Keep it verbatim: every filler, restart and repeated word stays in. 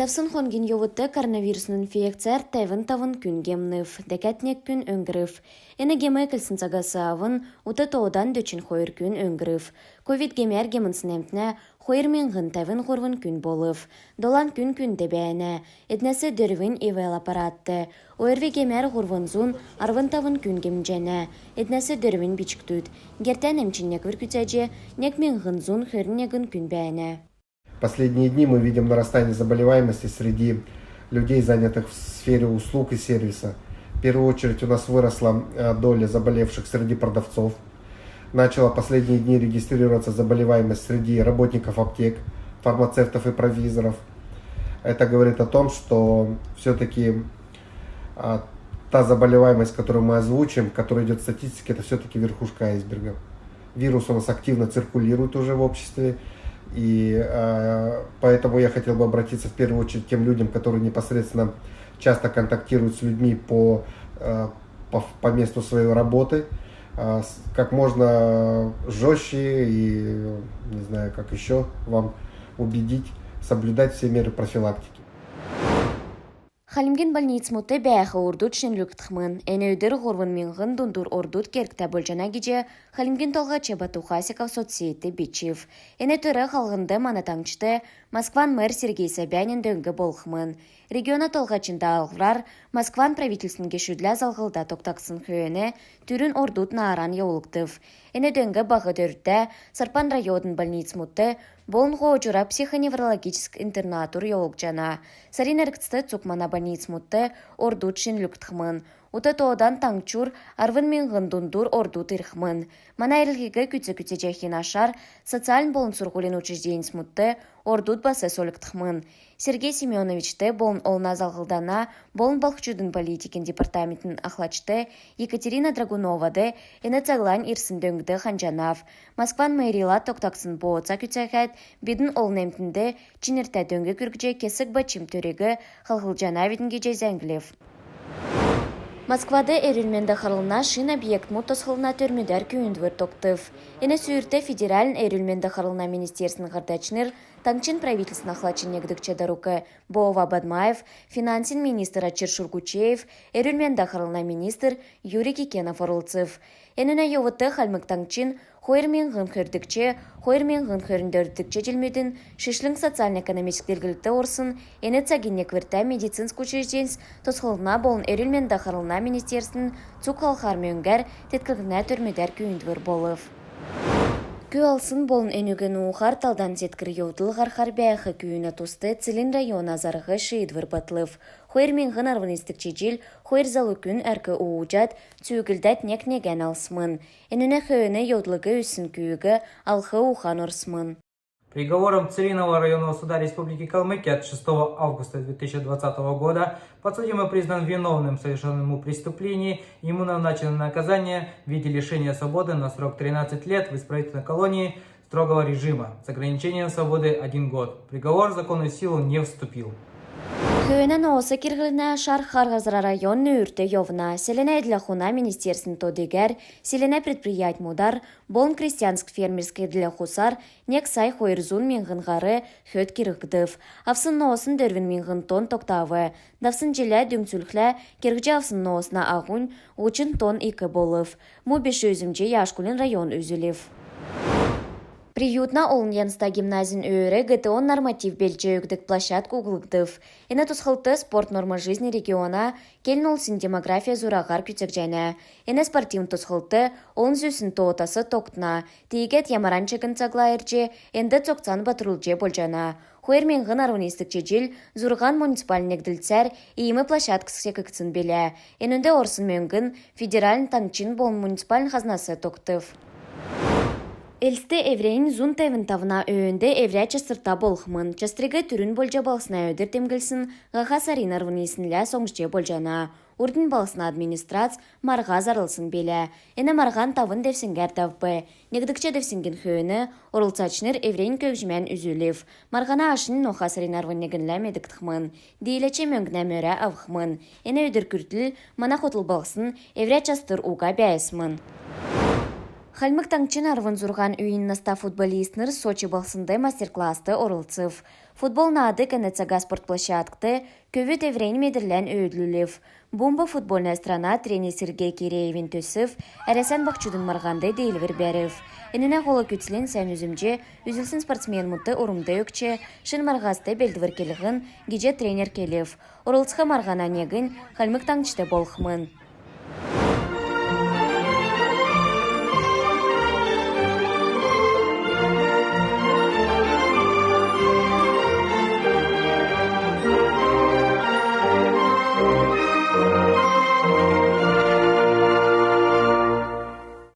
Давсн хонгин йовудт коронавирусн инфекцияр тәвн тавн күн гемнв, дәкәд нег күн өңгрв. Эн гем эклсн цагас авн ут тоодан дөчн хойр күн өңгрв. Ковид гемәр гемнсн әмтнә хойр миңһн тәвн һурвн күн болв. Долан күн күнд бәәнә. Эднәс дөрвнь ИВЛ аппаратт. ОРВИ гемәр һурвн зун арвн тавн күн гемнҗәнә. Эднәс дөрвнь бичкдүд. Гертән эмчин неквр күцәҗ нег миңһн зун хөрн негн күн бәәнә. Последние дни мы видим нарастание заболеваемости среди людей, занятых в сфере услуг и сервиса. В первую очередь у нас выросла э, доля заболевших среди продавцов. Начало последние дни регистрироваться заболеваемость среди работников аптек, фармацевтов и провизоров. Это говорит о том, что все-таки та заболеваемость, которую мы озвучим, которая идет в статистике, это все-таки верхушка айсберга. Вирус у нас активно циркулирует уже в обществе, и э, поэтому я хотел бы обратиться в первую очередь к тем людям, которые непосредственно часто контактируют с людьми по, э, по, по месту своей работы, э, с- как можно жестче и, не знаю, как еще вам убедить, соблюдать все меры профилактики. Хальмгин больницмудт бәәх ордуд шинрүлгдхмн. Эн өдр һурвн миңһн дундур ордуд кергтә болҗана гиҗ Хальмгин Толһач Бату Хасиков соцсетьд бичв. Эн төр халхнд мана таңһчд Москван мэр Сергей Собянин дөң болхмн. Региона толһачин даалһврар Москван правительствин гешүдлә залһлда тогтагдсн хөөн түрүн ордуд нааран йовулгдв. Эн дөң баһ дөрвдә Сарпан района больницмудт болн Хоҗура психоневрологическ интернатур йовулгдҗана. Сарин эргцд цуг мана больницмудт ордуд шинрүлгдхмн. Ут тоодан таңһчур арвн миңһн дундур ордуд ирхмн. Мана эрлһиг күцәҗәхин ашар социальн болн сурһулин учрежденьсмудт ордуд бас сольгдхмн. Сергей Семеновичт болн олна залһлдана болн балһчудын политикин департаментин ахлачд Екатерина Драгуновад эн цаглань ирсн дөңд ханҗанав. Москван мэрилә тогтагдсн бооца күцәһәд, бидн олн әмтнд чинртә дөң күргҗ, кесг бачм төриг халхлҗанавидн гиҗ зәңглв. Москвад эрүл-менд харлһна шин объектмуд тосхлһна төрмүдәр күүндвр тогтв. Эн сүүрт федеральн эрүл-менд харлһна министерствин һардачнр, таңһчин правительствин ахлачин негдгч дарук Бова Бадмаев, финансин министр Очир Шургучеев, эрүл-менд харлһна министр Юрий Кикенов орлцв. Энүнә йовудт Хальмг Таңһчин хойр миңһн хөрдгч, хойр миңһн хөрн дөрвдгч җилмүдин шишлң социальн-экономическ делгрлтд орсн эн цагин неквртә медицинск учрежденьс тосхлһна болн эрүл-менд харлһна министерствин цуг халхар мөңгәр теткллһнә төрмүдәр күүндвр болв. Күү алсн болн энүг нуухар талдан зеткр йовдл һархар бәәх күүнә туст Целинн района зарһ шиидвр батлв. Хойр миңһн арвн йисдгч җил хойр залу күн әрк ууҗад, цүүглдәд нег-негән алсмн. Энүнә хөөн йовдлиг үзсн күүг алх ухан орсмн. Приговором Целинного районного суда Республики Калмыкия от шестого августа две тысячи двадцатого года подсудимый признан виновным в совершённом им преступлении. Ему назначено наказание в виде лишения свободы на срок тринадцать лет в исправительной колонии строгого режима с ограничением свободы один год. Приговор в законную силу не вступил. Хөөнә ноос кирһлһнә ашар Хар Һазра район нүүрт йовна. Селәнә эдл-ахуна министерствин то-дигәр, селәнә предприятьмудар болн крестьянск-фермерск эдл-ахусар нег сай хойр зун миңһн һар хөд кирһгдв. Авсн ноосн дөрвн миңһн тонн тогтав. Давсн җиллә дүңцүлхлә, кирһҗ авсн ноосна аһунь һучн тонн ик болв. Му биш үзмҗ Яшкулин район үзүлв. Приютна олн янзта гимназин өөр ГТО-н норматив белдҗ өгдг площадк углгдв. Эн тосхлт «Спорт — норма жизни» региона келн улсин демография зураһар күцәгдҗәнә. Эн спортивн тосхлт олн зүсн тоотас тогтна. Тиигәд ямаран чигн цагла ирҗ, энд цогцан батрулҗ болҗана. Хойр миңһн арвн йисдгч җил зурһан муниципальн негдлцәр иим площадк секгдсн билә. Энүнд орсн мөңгн федеральн, таңһчин болн муниципальн хазнас тогтв. Элст эврәннь зун тәвн тавна өөнд эврә частрта болхмн. Частриг түрүн болҗ балһсна өдр темдглсн һаха сарин арвн йиснлә соңсҗ болҗана. Урднь балһсна администрац марһа зарлсн билә. Эн марһан тавн девсңгәр давв. Негдгч девсңгин хөөн орлцачнр эврәннь көгҗмән үзүлв. Марһана ашнь ноха сарин арвн негнлә медгдхмн. Дииләч мөңгнә мөрә авхмн. Эн өдр күртл мана хотл балһсн эврә частр уга бәәсмн. Хальмг Таңһчин арвн зурһан үйин наста футболистнр Сочи балһснд мастер-класст орлцв. Футбол наадг эн цагас спортплощадкд көвүд эврәннь медрлән өөдлүлв. «Бумба футбольная страна» тренер Сергей Киреевин төсв Әрәсән баһчудын марһанд диилвр бәрв. Энүнә һол күцлнь сән үзмҗ үзүлсн спортсменмудт урмд өгч, шин марһаст белдвр келһн гиҗ тренер келв. Орлцх марһана негнь Хальмг Таңһчд болхмн.